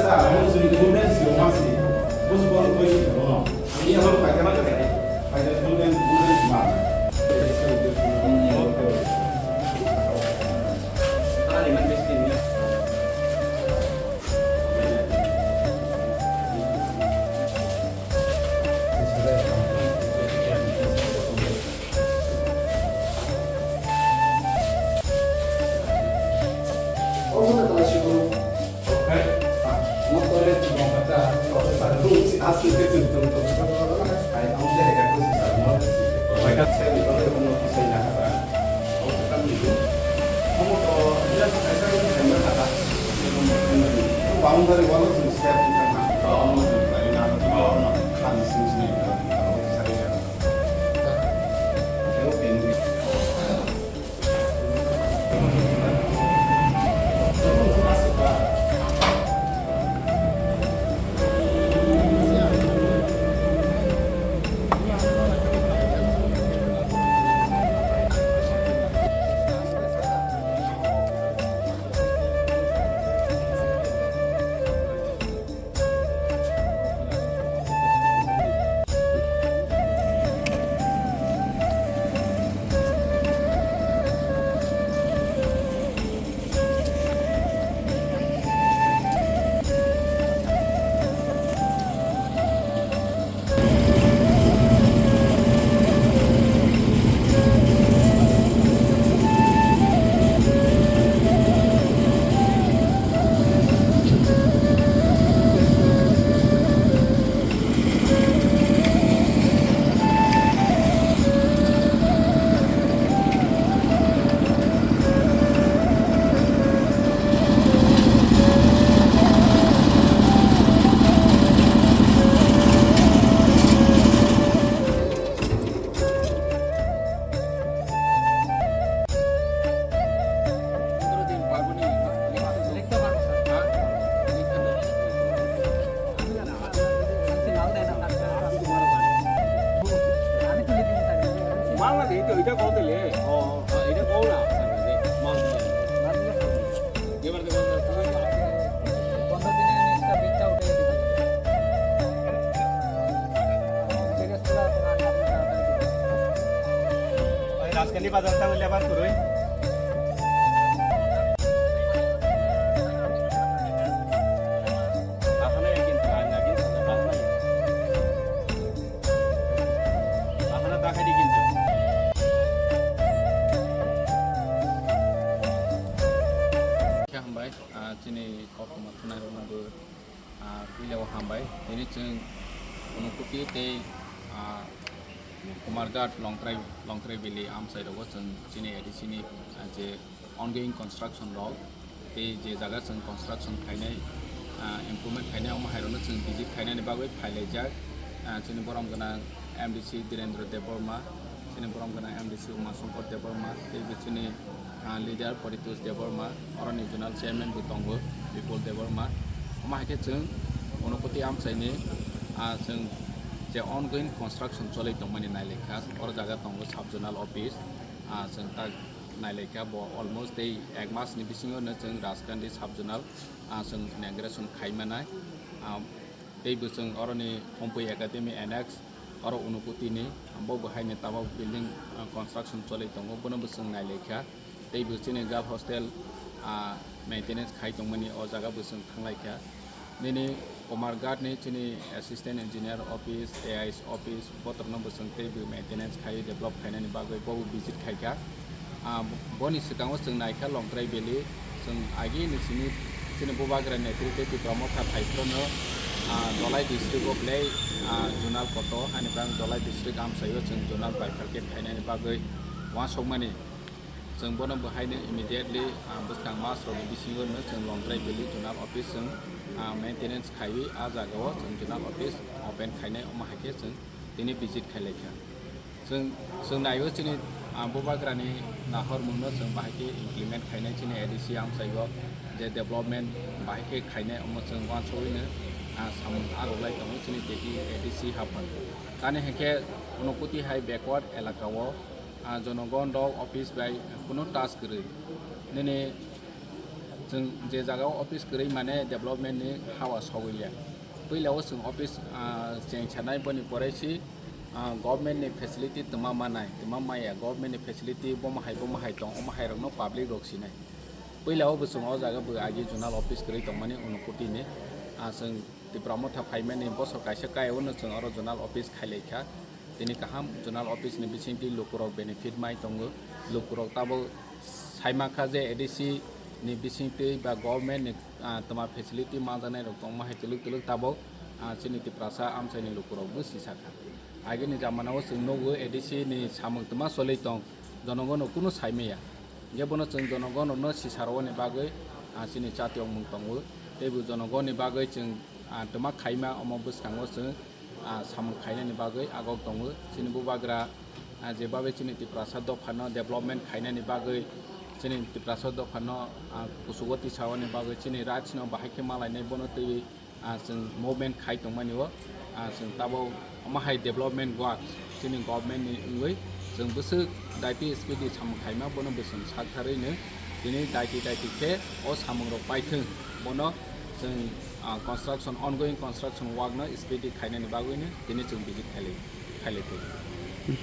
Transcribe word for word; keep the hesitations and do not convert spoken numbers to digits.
Boundary wall o chwng step wngkha na, boundary wall o chwng step wngkha na, boundary wall o chwng step wngkha na. Rajkali bazar ta lebar kurui. Bahana yakin, bahana yakin, bahana yakin. Bahana ta khai di kintu. Khe hambai, ah, chini koktwma khwnai rokno bo, ah, puila o hambai. Tini chwng Unakoti tei, ah, Kumarghat Longtrai, Longtrai Valley amchai rogo chwng chini A D C ni, ah, je ongoing construction rok tei je jaga chwng construction khainai, ah, improvement khainai, omo hai rokno chwng visit khainani bagwi phailaijak, ah, chini borom gwnang M D C Dhirendra Debbarma, chini borom gwnang M D C Uma Shankar Debbarma, tei bo chini, ah, leader Paritosh Debbarma, oro ni zonal chairman bo tongo Bipul Debbarma. Omo hai khe chwng Unakoti amchaini, ah, chwng je ongoing construction choli tongmani nailaikha, oro jaga tongo sub zonal office, ah, chwng tak nailaikha bo almost tei ek mas ni bisingo no chwng Rajkandi sub zonal, ah, chwng inauguration khai manai. Ah, tei bo chwng oroni Hompui Academy annex oro Unakoti ni, bo bo hai ni tabok building, ah, construction choli tongo, bono bo chwng nailaikha. Tei bo chini girl hostel, ah, maintenance khai tongmani o jaga bo chwng thanglaikha. Nini Kumarghat ni chini assistant engineer office, A I S office, botorno bo chwng tei bo maintenance khai develop khainani bagwi bo bo visit khaikha. Ah, boni swkango chwng naikha Longtrai Valley, chwng agi ni simi chini bubagra netrite Tipra Motha phaiphruno, ah, Dholai district o belai, ah, zonal kotor, ani bang Dholai district amchaio chwng zonal bifurcate khainani bagwi uansukmani. Chwng bono bo haino immediately, ah, bwskang mas rokni bisingo no chwng Longtrai Valley zonal office chwng, ah, maintenance khaiwi ah jagao chwng zonal office open khainai, omo hai khe chwng tini visit khailaikha. Chwng, chwng naio chini, ah, bubagrani nahormungno chwng bahai khe implement khainai chini A D C amchaio je development bahai khe khainai omo chwng uansugwino, ah, samung aruklai tongo chini tei A D C haphang. Tamni hinkhe Unakoti hai backward elakao, ah, jonogon rok office bai kunu touch kwrwi. Nini Chwng je jagao office kwrwi mane development ni hawa sogwi ya. Puila o chwng office, ah, cheng sanai boni pore si, ah, government ni facility twma manai, twma maya, government ni facility bomo hai, bomo hai tong, omo hai rokno public rok sinai. Puila o bo chwng o jaga bo agi zonal office kwrwi tongmani Unakoti ni, ah, chwng Tipra Motha phaimani bosor kaisa kai o no chwng oro zonal office khailai kha. Tini kaham zonal office ni bisingtwi lukurok benefit mai tongo. Lukurok tabuk saimankha je A D C ni bisingtwi ba government ni, ah, twma facility manjaknai rok tongma hai twlwk twlwk tabuk, ah, chini Tiprasa amchaini lukurok bo sisakha. Agini jamana o chwng nugo A D C ni samung twma choli tong, jonogono kunu saimaya. Hinkhe bono chwng jonogon rokno sisarwani bagwi, ah, chini chatiyongmung tongo. Teibo jonogon ni bagwi chwng, ah, twma khaima omo bwskango chwng, ah, samung khainani bagwi agok tongo. Chini bubagra, ah, jebabe chini Tiprasa dophano development khainani bagwi, chini Tiprasa dophano, ah, kuchugo tisawani bagwi, chini rights no bahai khe malainai bono twiwi, ah, chwng movement khai tongmani o, ah, chwng tabuk omo hai development work chini government ni wngwi chwng bwswk daiti speed di samung khaima bono bo chwng saktharwi no tini daiti daiti khe o samung rok paithwng bono chwng, ah, construction, ongoing construction work no speed di khainani bagwi no tini chwng visit khailai, khailai tongo.